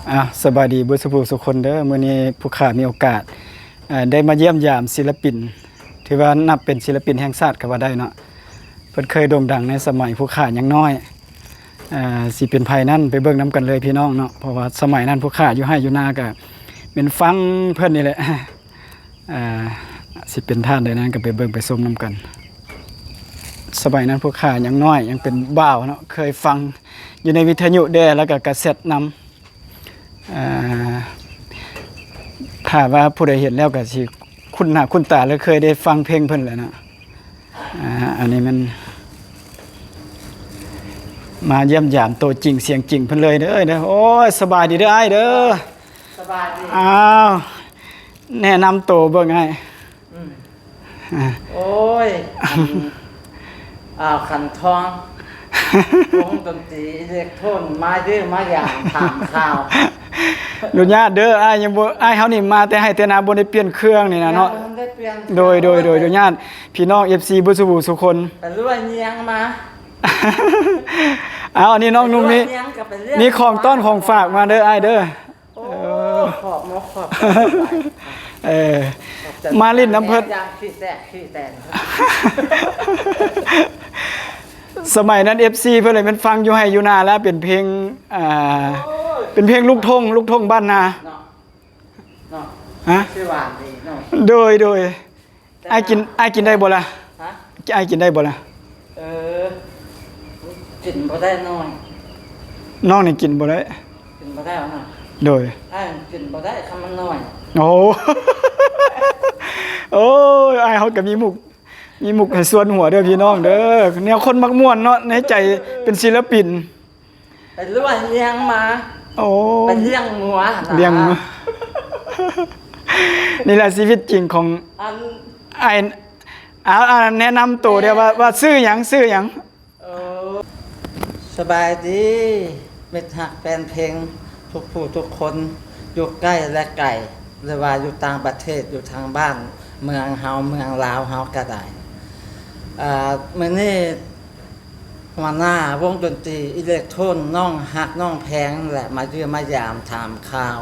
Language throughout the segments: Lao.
ອ່າ ສະບາຍດີເບິດສູ່ຜູ້ສູ່ຄົນເດີ. ມື້ນີ້ຜູ້ຂ້າມີໂອກາດ ເອີ່ ໄດ້ມາຢ້ຽມຢາມສິລະປິນ ຖືວ່ານັບເປັນສິລະປິນແຫ່ງຊາດກໍວ່າໄດ້ເນາະ. ເພິ່ນເຄີຍໂດ່ງດັງໃນສະໄໝຜູ້ຂ້າຍັງນ້ອຍ. ເອີ່ ຊິເປັນໃຜນັ້ນ ໄປເບິ່ງນຳກັນເລີຍພີ່ນ້ອງເນາະ. ເພາະວ່າສະໄໝນັ້ນຜູ້ຂ້າຢູ່ໄຮ່ຢູ່ນາກໍແມ່ນຟັງເພິ່ນນີ້ແຫຼະ. ອ່າ ຊິເປັນທ່ານໃດນັ້ນກໍໄປເບິ່ງໄປຊົມນຳກັນ. ສະໄໝນັ້ນພວກຂ້າຍັງນ້ອຍ ຍັງເປັນບ່າວເນາະ ເຄີຍຟັງຢູ່ໃນວິທະຍຸແດ່ ແລ້ວກໍກາເຊັດນຳ. ອ່າ ຖ້າວ່າຜູ້ໃດເຫັນແລ້ວກໍຊິຄຸ້ນໜ້າຄຸ້ນຕາ ຫຼືເຄີຍໄດ້ຟັງເພງເພິ່ນແຫຼະເນາະ. ອ່າ ອັນນີ້ແມ່ນມາຢ້ຽມຢາມໂຕຈິງສຽງຈິງເພິ່ນເລີຍເດີ. ໂອ້ຍ ສະບາຍດີເດີອ້າຍເດີ. ສະບາຍດີ. ອ້າວ ແນະນຳໂຕເບິ່ງອ້າຍ. ອືມ ອ່າ ໂອ້ຍ ອັນ ອ່າ ຂັນທອງ ວົງດົນຕີອີເລັກໂທນ ມາຢ້ຽມມາຢາມຖາມຂ່າວ. ອະນຸຍາດເດີ ອ້າຍຍັງບໍ່ ອ້າຍເຮົານີ້ມາແຕ່ໄຮ່ແຕ່ນາ ບໍ່ໄດ້ປ່ຽນເຄື່ອງນີ້ນະເນາະ. ຍັງບໍ່ທັນໄດ້ປ່ຽນເຄື່ອງ. ໂດຍ ໂດຍ ໂດຍ ອະນຸຍາດພີ່ນ້ອງເອັຟຊີເບິດສູ່ຜູ້ສູ່ຄົນ. ໄປລວຍຍຽງມາ. ເອົາ ອັນນີ້ນ້ອງນຸ່ມມີ ມີຂອງຕ້ອນຂອງຝາກມາເດີອ້າຍເດີ. ໂອ້ ເອີ ຂອບມົກຂອບໃຈ. ເອີ ຂອບໃຈ ມາຫຼິ້ນນຳເພິ່ນຢ່າງຂີ້ແຕກຂີ້ແຕນ. ສະໄໝນັ້ນເອັຟຊີເພິ່ນເລີຍແມ່ນຟັງຢູ່ໄຮ່ຢູ່ນາ ແລ້ວເປັນເພງ ອ່າ ໂອ້ຍ ເປັນເພງລູກທົ່ງ ລູກທົ່ງບ້ານນາເນາະ. ເນາະ ຮະ? ຊື່ວ່ານີ້ເນາະ. ໂດຍ ໂດຍ. ອ້າຍກິນ ອ້າຍກິນໄດ້ບໍ່ລະ? ຮະ? ອ້າຍກິນໄດ້ບໍ່ລະ? ເອີ ກິນບໍ່ໄດ້ນ້ອງ. ນ້ອງນີ້ກິນບໍ່ໄດ້? ກິນບໍ່ໄດ້ເນາະ. ໂດຍ. ອ້າຍກິນບໍ່ໄດ້ ຄັນມັນນ້ອຍ. ໂອ້ ໂອ້ຍ ອ້າຍເຮົາກໍມີມຸກ ມີມຸກໃຫ້ຊວນຫົວເດີພີ່ນ້ອງເດີ. ແນວຄົນມັກມ່ວນເນາະ ໃນໃຈເປັນສິລະປິນ. ໄປລວຍຍຽງມາ. ໂອ້ ໄປລ້ຽງງົວນະ. ລ້ຽງງົວ. ນີ້ແຫຼະຊີວິດຈິງຂອງ ອັນ ອ້າຍ. ເອົາ ແນະນຳໂຕແດ່ວ່າ ວ່າຊື່ຫຍັງ ຊື່ຫຍັງ? ໂອ້ ສະບາຍດີ ມິດຮັກແຟນເພງທຸກຜູ້ທຸກຄົນ ຢູ່ໃກ້ ແລະ ໄກ ຫຼືວ່າຢູ່ຕ່າງປະເທດ ຢູ່ທາງບ້ານເມືອງເຮົາ ເມືອງລາວເຮົາກໍໄດ້. ເອີ ມື້ນີ້ ຫົວໜ້າວົງດົນຕີອີເລັກໂທນ ນ້ອງຮັກນ້ອງແພງ ແລະ ມາຢ້ຽມມາຢາມຖາມຂ່າວ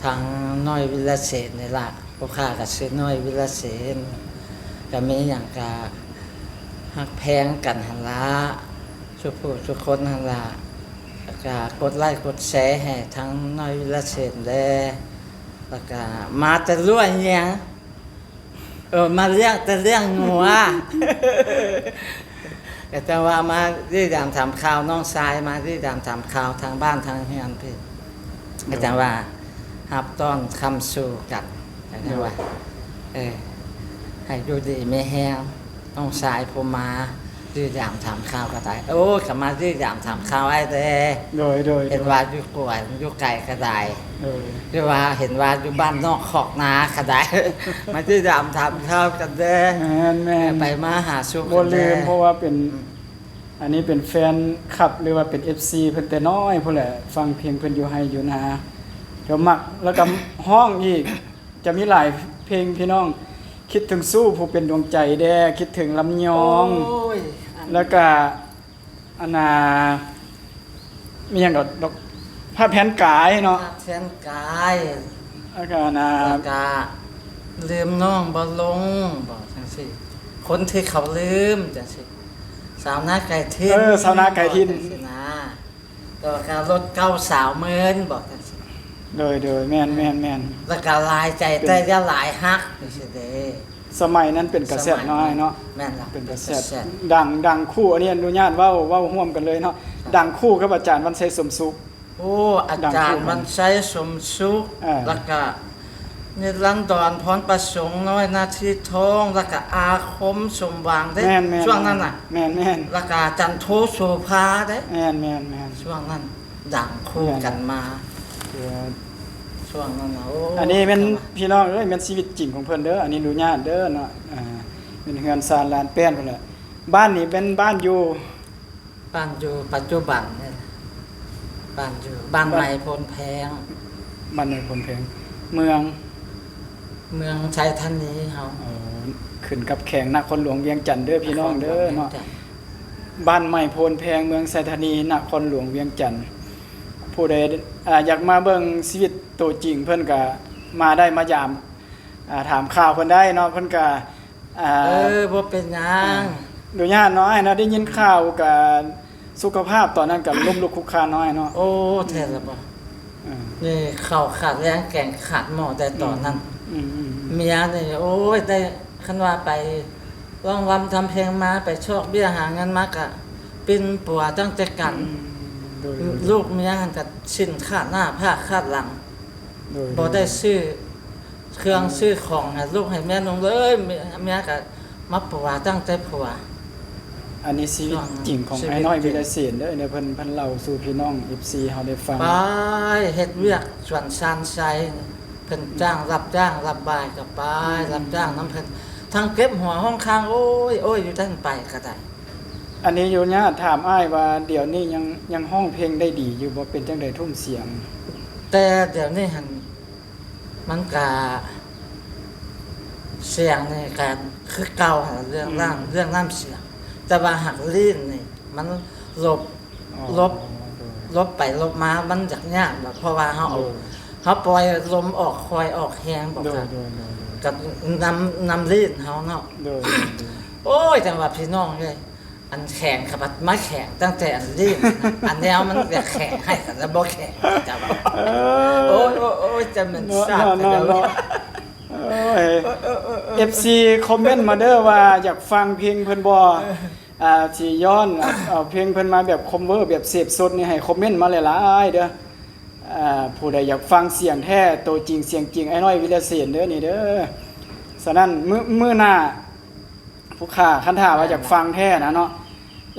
ທາງນ້ອຍວິລະເສນນີ້ລະ. ພວກຂ້າກໍຊື່ນ້ອຍວິລະເສນ ກໍມີຫຍັງກໍຮັກແພງກັນຫັ້ນລະ ສູ່ຜູ້ສູ່ຄົນຫັ້ນລະ. ແລ້ວກໍກົດໄລ້ກົດແຊໃຫ້ທາງນ້ອຍວິລະເສນແດ່. ແລ້ວກໍມາແຕ່ລວຍຍຽງ ເອີ ມາລ້ຽງ ແຕ່ລ້ຽງງົວ. ກໍຈັ່ງວ່າມາຢ້ຽມຢາມຖາມຂ່າວນ້ອງຊາຍ ມາຢ້ຽມຢາມຖາມຂ່າວທາງບ້ານທາງເຮືອນພີ້ ກໍຈັ່ງວ່າຮັບຕ້ອນຄຳສູ່ກັນ. ກໍຈັ່ງວ່າ ເອີ ໃຫ້ຢູ່ດີມີແຮງ ນ້ອງຊາຍຜູ້ມາ ຢ້ຽມຢາມຖາມຂ່າວກໍໄດ້. ໂອ້ຍ ກໍມາຢ້ຽມຢາມຖາມຂ່າວອ້າຍແດ່. ໂດຍ ໂດຍ ເຫັນວ່າຢູ່ກວນ ຢູ່ໄກກໍໄດ້. ໂດຍ ຫຼືວ່າເຫັນວ່າຢູ່ບ້ານນອກຄອກນາກໍໄດ້ ມາຢ້ຽມຢາມຖາມຂ່າວກັນແດ່. ແມ່ນໆ ໄປມາຫາສູ່ກັນແດ່ ບໍ່ລືມ. ເພາະວ່າເປັນ ອືມ ອັນນີ້ເປັນແຟນຄລັບ ຫຼືວ່າເປັນເອັຟຊີເພິ່ນແຕ່ນ້ອຍພຸ້ນແຫຼະ ຟັງເພງເພິ່ນຢູ່ໄຮ່ຢູ່ນາ ກໍມັກ ແລ້ວກໍຮ້ອງອີກ. ຈະມີຫຼາຍເພງພີ່ນ້ອງ ຄິດເຖິງຊູ້ຜູ້ເປັນດວງໃຈແດ່ ຄິດເຖິງລຳຍອງ ໂອ້ຍ ແລ້ວກະ ອັນນ່າ ມີຫຍັງດອກ ດອກ ພາບແຜນກາຍເນາະ ພາບແຜນກາຍ ແລ້ວກະ ອັນນ່າ ແລ້ວກະລືມນ້ອງບໍ່ລົງ ບອກຈັ່ງຊີ້ ຄົນທີ່ເຂົາລືມ ຈັ່ງຊີ້ ສາວນາໄກຖິ່ນ ເອີ ສາວນາໄກຖິ່ນ ຈັ່ງຊີ້ນະ. ແລ້ວກໍລົດເກົ່າສາວເມີນ ບອກຈັ່ງຊີ້. ໂດຍ ໂດຍ ແມ່ນ ແມ່ນ ແມ່ນ ແລ້ວກໍຫຼາຍໃຈ ເປັນ ແຕ່ຢ່າຫຼາຍຮັກ ຈັ່ງຊີ້ເດ້. ສະໄໝນັ້ນເປັນກະແສດເນາະ ສະໄໝນັ້ນ ເນາະ ແມ່ນລະ ເປັນກະແສດ ເປັນກະແສດ ດັງ ດັງຄູ່ ອັນນີ້ອະນຸຍາດເວົ້າ ເວົ້າຮ່ວມກັນເລີຍເນາະ ດັງຄູ່ກັບອາຈານວັນໄຊ ສົມສຸກ. ໂອ້ ອາຈານວັນໄຊ ສົມສຸກ ເອີ ແລ້ວກະນິລັນດອນ ພອນປະສົງ ນ້ອຍນາທີທອງ ແລ້ວກະອາຄົມ ສົມຫວັງເດ້ ແມ່ນໆ ຊ່ວງນັ້ນນະ ແມ່ນໆ ແລ້ວກະຈັນໂທ ໂສພາເດ້ ແມ່ນໆ ຊ່ວງນັ້ນດັງຄູ່ກັນມາ ແມ່ນ ເອີ ຊ່ວງນັ້ນນະ. ໂອ້ ອັນນີ້ແມ່ນ ພີ່ນ້ອງເອີຍ ແມ່ນຊີວິດຈິງຂອງເພິ່ນເດີ ອັນນີ້ອະນຸຍາດເດີເນາະ ເປັນເຮືອນຊານລານແປ້ນພຸ້ນແຫຼະ. ບ້ານນີ້ແມ່ນບ້ານຢູ່ ບ້ານຢູ່ປັດຈຸບັນນີ້ ບ້ານຢູ່ ບ້ານໃໝ່ໂພນແພງ ບ້ານໃໝ່ໂພນແພງ ເມືອງ ເມືອງໄຊທານີເຮົາ. ອໍ ຂຶ້ນກັບແຂວງນະຄອນຫຼວງວຽງຈັນເດີພີ່ນ້ອງເດີເນາະ ນະຄອນຫຼວງວຽງຈັນ ບ້ານໃໝ່ໂພນແພງ ເມືອງໄຊທານີ ນະຄອນຫຼວງວຽງຈັນ. ຜູ້ ຜູ້ໃດ ອ່າ ຢາກມາເບິ່ງຊີວິດໂຕຈິງ ເພິ່ນກະມາໄດ້ ມາຢາມ ອ່າ ຖາມຂ່າວເພິ່ນໄດ້ເນາະ ເພິ່ນກະ ອ່າ ເອີ ບໍ່ເປັນຫຍັງ ອະນຸຍາດເນາະອ້າຍເນາະ ໄດ້ຍິນຂ່າວກະສຸຂະພາບຕອນນັ້ນກະລົ້ມລຸກຄຸກຄານເນາະອ້າຍເນາະ. ໂອ້ ແທ້ລະບໍ່? ເອີ ນີ້ເຂົ້າຂາດແລງແກງຂາດໝໍ້ແຕ່ຕອນນັ້ນ ອືມໆໆ ເມຍນີ້ ໂອ້ຍ ໄດ້ ຄັນວ່າໄປຮ້ອງລຳທຳເພງມາ ໄປຊອກເບ້ຍຫາເງິນມາກະປິ່ນປົວຕັ້ງແຕ່ກັນ ອືມ ໂດຍໆໆ ລູກເມຍຫັ້ນກະສິ້ນຂາດໜ້າຜາກຂາດຫຼັງ ໂດຍໆໆ ບໍ່ໄດ້ຊື້ເຄື່ອງ ອືມ ຊື້ຂອງໃຫ້ລູກໃຫ້ເມຍນຸ່ງເລີຍ ເມຍ ເມຍກະມາປົວຕັ້ງແຕ່ຜົວ. ອັນນີ້ຊີວິດຈິງຂອງອ້າຍນ້ອຍ ວິລະເສນເດີ ເພິ່ນ ເພິ່ນເລົ່າສູ່ພີ່ນ້ອງ ເອັຟຊີ ເຮົາໄດ້ຟັງ. ໄປເຮັດວຽກສວນຊານໄຊ ເພິ່ນຈ້າງ ອືມ ຮັບຈ້າງຮັບບ່າຍກະໄປ ອືມ ຮັບຈ້າງນຳເພິ່ນ ທັງເກັບຫົວຫ້ອງຄ້າງ ໂອ້ຍ ໂອ້ຍ ຢູ່ຫັ້ນໄປກະໄດ້. ອັນນີ້ ອະນຸຍາດຖາມອ້າຍວ່າ ດຽວນີ້ຍັງ ຍັງຮ້ອງເພງໄດ້ດີຢູ່ບໍ່? ເປັນຈັ່ງໃດ ທຸ້ມສຽງ? ແຕ່ດຽວນີ້ຫັ້ນ ມັນກະ ສຽງນີ້ກະຄືເກົ່າຫັ້ນລະ ເລື່ອງ ອືມ ນ້ຳ ເລື່ອງນ້ຳສຽງ ແຕ່ວ່າຫາກລີ້ນນີ້ມັນຫຼົບ ອໍ ຫຼົບ ຫຼົບໄປຫຼົບມາ ມັນຢາກຍາກແບບ ເພາະວ່າເຮົາເອົາ ໂດຍ ເຮົາປ່ອຍລົມອອກຄ່ອຍອອກແຮງ ບອກ ໂດຍ ວ່າ ໂດຍ ໂດຍ ໂດຍ ກັບນ້ຳ ນ້ຳລີ້ນເຮົາເນາະ ໂດຍ ໂດຍ ໂດຍ. ໂອ້ຍ ຈັ່ງວ່າພີ່ນ້ອງເອີຍ ອັນແຂງຂະບັດມາແຂງຕັ້ງແຕ່ອັນລີ້ນ ອັນແນວມັນຢາກແຂງໃຫ້ກັນລະບໍ່ແຂງ ເຈົ້າວ່າ ເອີ ໂອ້ຍ ໂອ້ຍ ໂອ້ຍ ຈັ່ງແມ່ນ ເນາະ ຊາດ ເນາະ ເນາະ ເນາະ ເອີຍ ເອີ ເອີ ເອີ ເອີ ເອັຟຊີ ຄອມເມັນມາເດີວ່າຢາກຟັງເພງເພິ່ນບໍ່ ອ່າ ຊິຍ້ອນເອົາເພງເພິ່ນມາແບບຄອມເວີ ແບບເສບສົດນີ້ ໃຫ້ຄອມເມັນມາຫຼາຍໆເດີ ອ່າ ຜູ້ໃດຢາກຟັງສຽງແທ້ໂຕຈິງສຽງຈິງ ອ້າຍນ້ອຍ ວິລະເສນເດີ ນີ້ເດີ. ສະນັ້ນ ມື້ ມື້ໜ້າ ຜູ້ຂ້າ ຄັນຖ້າວ່າຢາກຟັງແທ້ນະເນາະ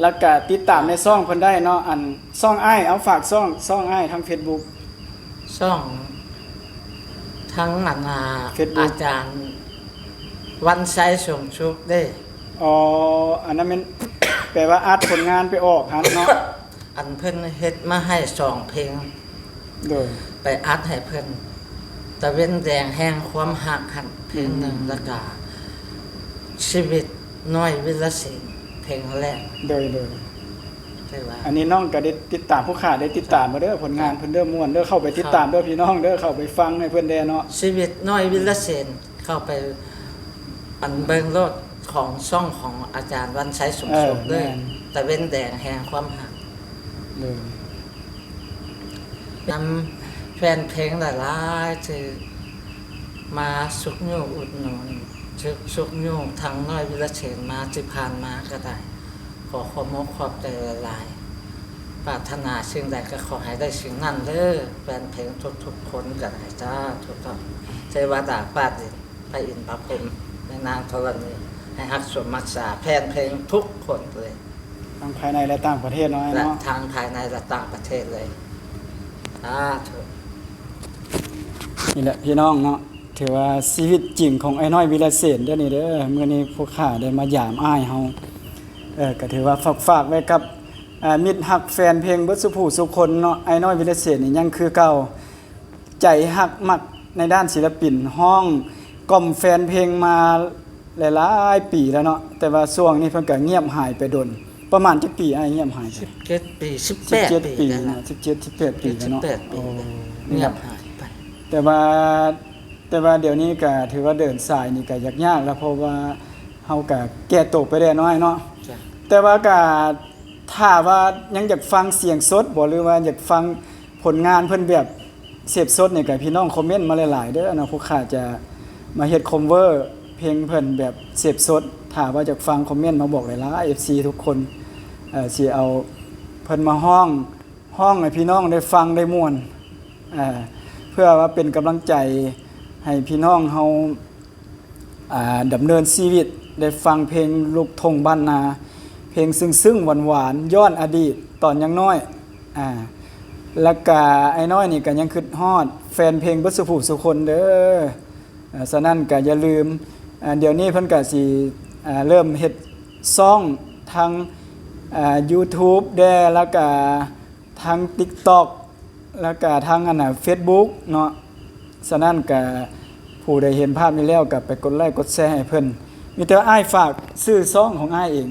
ແລ້ວກະຕິດຕາມໃນຊ່ອງເພິ່ນໄດ້ເນາະ ອັນ ຊ່ອງອ້າຍ ເອົາ ຝາກຊ່ອງ ຊ່ອງອ້າຍທາງເຟສບຸກ ຊ່ອງທາງອັນ ເຟສບຸກ ອາຈານວັນໄຊ ສົມສຸກເດ້. ອໍ ອັນນັ້ນແມ່ນ ແປວ່າອັດຜົນງານໄປອອກຫັ້ນເນາະ ອັນເພິ່ນເຮັດມາໃຫ້ສອງເພງ ໂດຍ ໄປອັດໃຫ້ເພິ່ນ ຕາເວັນແດງແຫ່ງຄວາມຮັກຫັ້ນເພງໜຶ່ງ ອືມ ແລ້ວກະຊີວິດນ້ອຍວິລະເສນເພງແລກ ໂດຍ ໂດຍ ແຕ່ວ່າ ອັນນີ້ນ້ອງກະໄດ້ຕິດຕາມ ຜູ້ຂ້າໄດ້ຕິດຕາມມາເດີ ຜົນງານເພິ່ນເດີ ມ່ວນເດີ ເຂົ້າໄປຕິດຕາມເດີ ພີ່ນ້ອງເດີ ເຂົ້າໄປຟັງໃຫ້ເພິ່ນແດ່ເນາະ ຊີວິດນ້ອຍວິລະເສນ ເຂົ້າໄປ ອັນເບິ່ງໂລດຂອງຊ່ອງຂອງອາຈານວັນໄຊ ສົມສຸກເດີ ເອີ ແມ່ນ ຕາເວັນແດງແຫ່ງຄວາມຮັກ ໂດຍ ນຳແຟນເພງຫຼາຍໆທີ່ມາຊຸກຍູ້ອຸດໜູນ ຊຸກຍູ້ທາງນ້ອຍວິລະເສນມາທີ່ຜ່ານມາກະໄດ້ ຂໍຂອບອົກຂອບໃຈຫຼາຍໆ ປາດຖະໜາສິ່ງໃດກະຂໍໃຫ້ໄດ້ສິ່ງນັ້ນເດີ ແຟນເພງທຸກໆຄົນກະໄດ້ ສາທຸ ເທວະດາຟ້າດິນ ພະອິນພະພົມ ແມ່ນາງທໍລະນີ ໃຫ້ຮັກສົມຮັກສາແຟນເພງທຸກຄົນເລີຍ ທັງພາຍໃນ ແລະ ຕ່າງປະເທດເນາະ ແລະ ເນາະ ທັງພາຍໃນ ແລະ ຕ່າງປະເທດເລີຍ ສາທຸ. ນີ້ແຫຼະພີ່ນ້ອງເນາະ ຖືວ່າຊີວິດຈິງຂອງອ້າຍນ້ອຍ ວິລະເສນເດີນີ້ເດີ ມື້ນີ້ພວກຂ້າໄດ້ມາຢາມອ້າຍເຮົາ ເອີ ກະຖືວ່າຝາກ ຝາກໄວ້ກັບ ອ່າ ມິດຮັກແຟນເພງເບິດສູ່ຜູ້ສູ່ຄົນເນາະ ອ້າຍນ້ອຍ ວິລະເສນນີ້ຍັງຄືເກົ່າ ໃຈຮັກມັກໃນດ້ານສິລະປິນ ຮ້ອງກ່ອມແຟນເພງມາຫຼາຍໆປີແລ້ວເນາະ ແຕ່ວ່າຊ່ວງນີ້ເພິ່ນກະງຽບຫາຍໄປດົນ ປະມານຈັກປີອ້າຍງຽບຫາຍໄປ? ສິບເຈັດປີ ສິບແປດປີ ສິບເຈັດປີແລ້ວ ເນາະ ສິບເຈັດ ສິບແປດປີແລ້ວເນາະ ສິບແປດປີແລ້ວ ໂອ້ ງຽບຫາຍໄປ ແຕ່ວ່າ ແຕ່ວ່າດຽວນີ້ກະຖືວ່າເດີນສາຍນີ້ກະຍາກໆແລ້ວ ເພາະວ່າເຮົາກະແກ່ໂຕໄປແດ່ນ້ອຍເນາະ ແຕ່ວ່າກະ ຖ້າວ່າຍັງຢາກຟັງສຽງສົດບໍ່ ຫຼືວ່າຢາກຟັງຜົນງານເພິ່ນແບບເສບສົດນີ້ ກະພີ່ນ້ອງຄອມເມັນມາຫຼາຍໆເດີເນາະ ພວກຂ້າຈະມາເຮັດຄອມເວີເພງເພິ່ນແບບເສບສົດ ຖ້າວ່າຢາກຟັງຄອມເມັນມາບອກຫຼາຍໆ ເອັຟຊີທຸກຄົນ ເອີ ຊິເອົາເພິ່ນມາຮ້ອງ ຮ້ອງໃຫ້ພີ່ນ້ອງໄດ້ຟັງໄດ້ມ່ວນ ເອີ ເພື່ອວ່າເປັນກຳລັງໃຈໃຫ້ພີ່ນ້ອງເຮົາ ອ່າ ດຳເນີນຊີວິດ ໄດ້ຟັງເພງລູກທົ່ງບ້ານນາ ເພງຊຶ້ງໆ ຫວານໆ ຍ້ອນອະດີດຕອນຍັງນ້ອຍ ອ່າ ແລ້ວກະອ້າຍນ້ອຍນີ້ກະຍັງຄຶດຮອດແຟນເພງເບິດສູ່ຜູ້ສູ່ຄົນເດີ ເອີ ສະນັ້ນກະຢ່າລືມ ອ່າ ດຽວນີ້ເພິ່ນກະຊິ ອ່າ ເລີ່ມເຮັດຊ່ອງທາງ ອ່າ ຢູທູບແດ່ ແລ້ວກະ ທາງຕິກຕັອກ ແລ້ວກະທາງອັນນ່າ ເຟສບຸກເນາະ ສະນັ້ນກະຜູ້ໃດເຫັນພາບນີ້ແລ້ວກະໄປກົດໄລ້ກົດແຊໃຫ້ເພິ່ນ ມີແຕ່ອ້າຍຝາກຊື່ຊ່ອງຂອງອ້າຍເອງ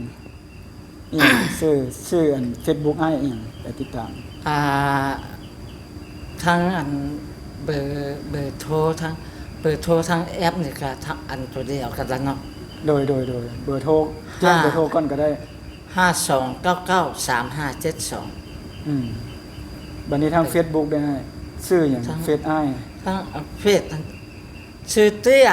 ອີ່ຫຍັງ ຊື່ ຊື່ອັນເຟສບຸກອ້າຍອີ່ຫຍັງ ໄປຕິດຕາມ ອ່າ ທັງອັນເບີ ເບີໂທ ທັງເບີໂທ ທັງແອັບນີ້ກະທັງອັນໂຕດຽວກັນລະເນາະ. ໂດຍ ໂດຍ ໂດຍ ເບີໂທ ແຈ້ງເບີໂທກ່ອນກະໄດ້. ຫ້າສອງເກົ້າເກົ້າສາມຫ້າເຈັດສອງ. ອືມ ບາດນີ້ທາງເຟສບຸກເດ້ອ້າຍ? ຊື່ຫຍັງ ທາງເຟສອ້າຍ? ທາງເຟສ ຊື່ເຕ້ຍ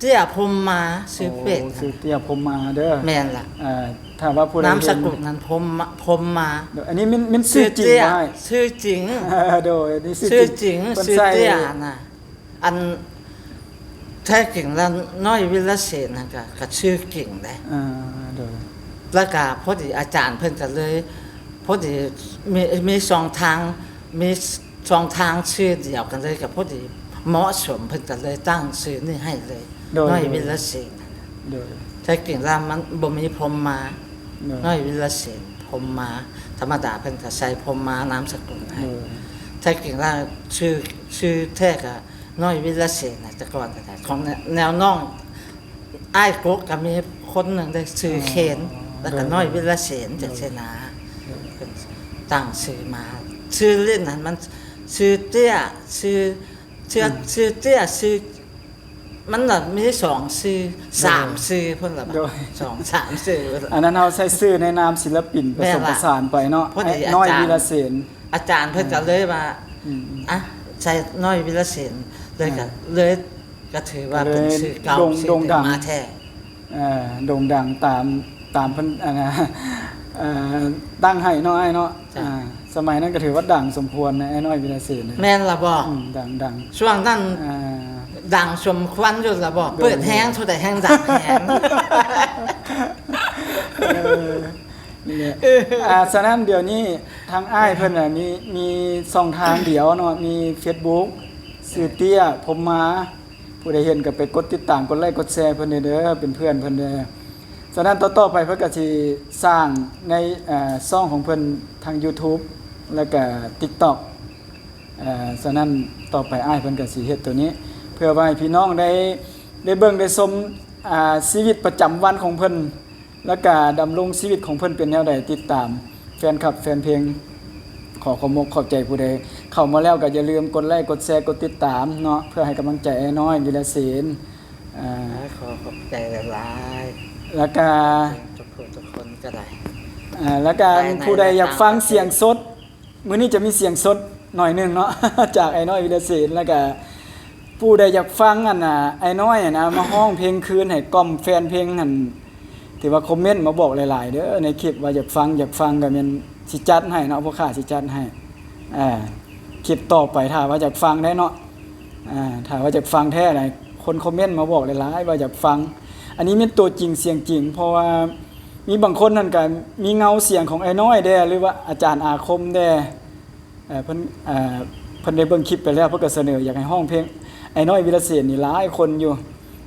ເຕ້ຍ ພົມມາ ຊື່ເຟສ. ໂອ້ ຊື່ເຕ້ຍ ພົມມາເດີ. ແມ່ນລະ. ເອີ ຖ້າວ່າຜູ້ໃດ ນາມສະກຸນນັ້ນ ພົມມາ ພົມມາ. ໂດຍ ອັນນີ້ແມ່ນ ແມ່ນຊື່ຈິງ ຊື່ເຕ້ຍ ອ້າຍ? ຊື່ຈິງ. ໂດຍ ອັນນີ້ຊື່ຈິງ ຊື່ຈິງ ເພິ່ນໃສ່ ຊື່ເຕ້ຍນະ. ອັນແທ້ຈິງແລ້ວ ນ້ອຍ ວິລະເສນ ຫັ້ນກະ ກະຊື່ຈິງເດ້. ເອີ ໂດຍ. ແລ້ວກະພໍດີອາຈານເພິ່ນກະເລີຍ ພໍດີມີ ມີຊ່ອງທາງ ມີຊ່ອງທາງຊື່ດຽວກັນເລີຍ ກະພໍດີເໝາະສົມ ເພິ່ນກະເລີຍຕັ້ງຊື່ນີ້ໃຫ້ເລີຍ. ໂດຍ ນ້ອຍ ໂດຍ ວິລະເສນ. ໂດຍ. ແທ້ຈິງແລ້ວມັນບໍ່ມີພົມມາ. ໂດຍ. ນ້ອຍ ວິລະເສນ ພົມມາ. ທຳມະດາເພິ່ນກະໃສ່ພົມມານາມສະກຸນໃຫ້. ໂດຍ. ແທ້ຈິງແລ້ວຊື່ ຊື່ແທ້ກະ ນ້ອຍ ວິລະເສນນະ ແຕ່ກ່ອນກະໄດ້ ຂອງແນວ ແນວນ້ອງອ້າຍກົກກະມີຄົນໜຶ່ງໄດ້ ຊື່ເຄນ ອໍ ແລ້ວກະ ໂດຍ ນ້ອຍ ວິລະເສນ ໂດຍ ຈັ່ງຊີ້ນະ. ໂດຍ. ເພິ່ນຕັ້ງຊື່ມາ ຊື່ຫຼິ້ນຫັ້ນມັນຊື່ເຕ້ຍ ຊື່ ຊື່ ອືມ ຊື່ເຕ້ຍ ຊື່ ມັນລະມີສອງຊື່ ໂດຍ ສາມຊື່ພຸ້ນລະ ໂດຍ ສອງສາມຊື່ພຸ້ນລະ. ອັນນັ້ນເຮົາໃຊ້ຊື່ໃນນາມສິລະປິນ ແມ່ນລະ ປະສົມປະສານໄປເນາະ. ນ້ອຍ ວິລະເສນ ອາຈານເພິ່ນກະເລີຍວ່າ ອືມ ອະ ໃສ່ນ້ອຍ ວິລະເສນ ເລີຍກະ ອ່າ ເລີຍກະຖືວ່າເປັນຊື່ເກົ່າ ໂດ່ງ ຊື່ເດີມ ໂດ່ງດັງ ມາແທ້. ເອີ ໂດ່ງດັງຕາມ ຕາມເພິ່ນ ອັນນະ ເອີ ຕັ້ງໃຫ້ເນາະອ້າຍເນາະ. ຈ້ະ. ອ່າ ສະໄໝນັ້ນກະຖືວ່າດັງສົມຄວນນະ ອ້າຍນ້ອຍ ວິລະເສນ. ແມ່ນລະບໍ? ອືມ ດັງ ດັງ ຊ່ວງນັ້ນ ອ່າ ດັງສົມຄວນຢູ່ລະບໍ? ໂດຍ ເປີດແຮງເທົ່າໃດແຮງດັງແຮງ. ເອີ ນີ້ແຫຼະ. ອ່າ ສະນັ້ນດຽວນີ້ທາງອ້າຍເພິ່ນນະ ມີ ມີຊ່ອງທາງດຽວເນາະ ມີເຟສບຸກ ຊື່ເຕ້ຍ ພົມມາ. ຜູ້ໃດເຫັນກະໄປກົດຕິດຕາມ ກົດໄລກ໌ ກົດແຊເພິ່ນແດ່ເດີ ເປັນເພື່ອນເພິ່ນແດ່. ສະນັ້ນຕໍ່ໆໄປເພິ່ນກະຊິສ້າງໃນ ເອີ ຊ່ອງຂອງເພິ່ນທາງຢູທູບ ແລ້ວກະຕິກຕັອກ. ເອີ ສະນັ້ນຕໍ່ໄປອ້າຍເພິ່ນກະຊິເຮັດໂຕນີ້ ເພື່ອວ່າໃຫ້ພີ່ນ້ອງໄດ້ ໄດ້ເບິ່ງໄດ້ຊົມ ອ່າ ຊີວິດປະຈຳວັນຂອງເພິ່ນ ແລ້ວກະດຳລົງຊີວິດຂອງເພິ່ນເປັນແນວໃດ. ຕິດຕາມແຟນຄລັບແຟນເພງ ຂໍຂອບອົກຂອບໃຈຜູ້ໃດເຂົ້າມາແລ້ວ ກະຢ່າລືມກົດໄລກ໌ ກົດແຊ ກົດຕິດຕາມເນາະ ເພື່ອໃຫ້ກຳລັງໃຈອ້າຍນ້ອຍ ວິລະເສນ. ອ່າ ຂໍຂອບໃຈຫຼາຍໆ ແລ້ວກະທຸກຜູ້ທຸກຄົນກະໄດ້. ອ່າ ແລ້ວກະຜູ້ໃດຢາກຟັງສຽງສົດ ມື້ນີ້ຈະມີສຽງສົດໜ້ອຍໜຶ່ງເນາະ ຈາກອ້າຍນ້ອຍ ວິລະເສນ. ແລ້ວກະຜູ້ໃດຢາກຟັງອັນນ່າ ອ້າຍນ້ອຍຫັ້ນນະ ມາຮ້ອງເພງຄືນໃຫ້ກ່ອມແຟນເພງຫັ້ນ ຖືວ່າຄອມເມັນມາບອກຫຼາຍໆເດີ ໃນຄລິບວ່າຢາກຟັງ ຢາກຟັງກະແມ່ນຊິຈັດໃຫ້ເນາະ ພວກຂ້າຊິຈັດໃຫ້. ອ່າ ຄລິບຕໍ່ໄປຖ້າວ່າຢາກຟັງໄດ້ເນາະ ອ່າ ຖ້າວ່າຢາກຟັງແທ້ນະ ຄົນຄອມເມັນມາບອກຫຼາຍໆວ່າຢາກຟັງ. ອັນນີ້ແມ່ນຕົວຈິງສຽງຈິງ ເພາະວ່າມີບາງຄົນຫັ້ນກະມີເງົາສຽງຂອງອ້າຍນ້ອຍແດ່ ຫຼືວ່າອາຈານອາຄົມແດ່. ເອີ ເພິ່ນ ເອີ ເພິ່ນໄດ້ເບິ່ງຄລິບໄປແລ້ວ ເພິ່ນກະສະເໜີຢາກໃຫ້ຮ້ອງເພງອ້າຍນ້ອຍ ວິລະເສນ ນີ້ຫຼາຍຄົນຢູ່.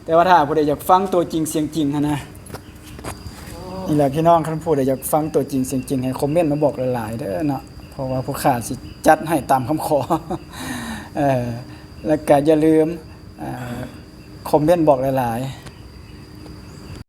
ແຕ່ວ່າຖ້າຜູ້ໃດຢາກຟັງຕົວຈິງສຽງຈິງຫັ້ນນະ ນີ້ແຫຼະພີ່ນ້ອງ ຄັນຜູ້ໃດຢາກຟັງຕົວຈິງສຽງຈິງ ໃຫ້ຄອມເມັນມາບອກຫຼາຍໆເດີເນາະ ເພາະວ່າພວກຂ້າຊິຈັດໃຫ້ຕາມຄຳຂໍ. ເອີ ແລ້ວກະຢ່າລືມ ເອີ ຄອມເມັນບອກຫຼາຍ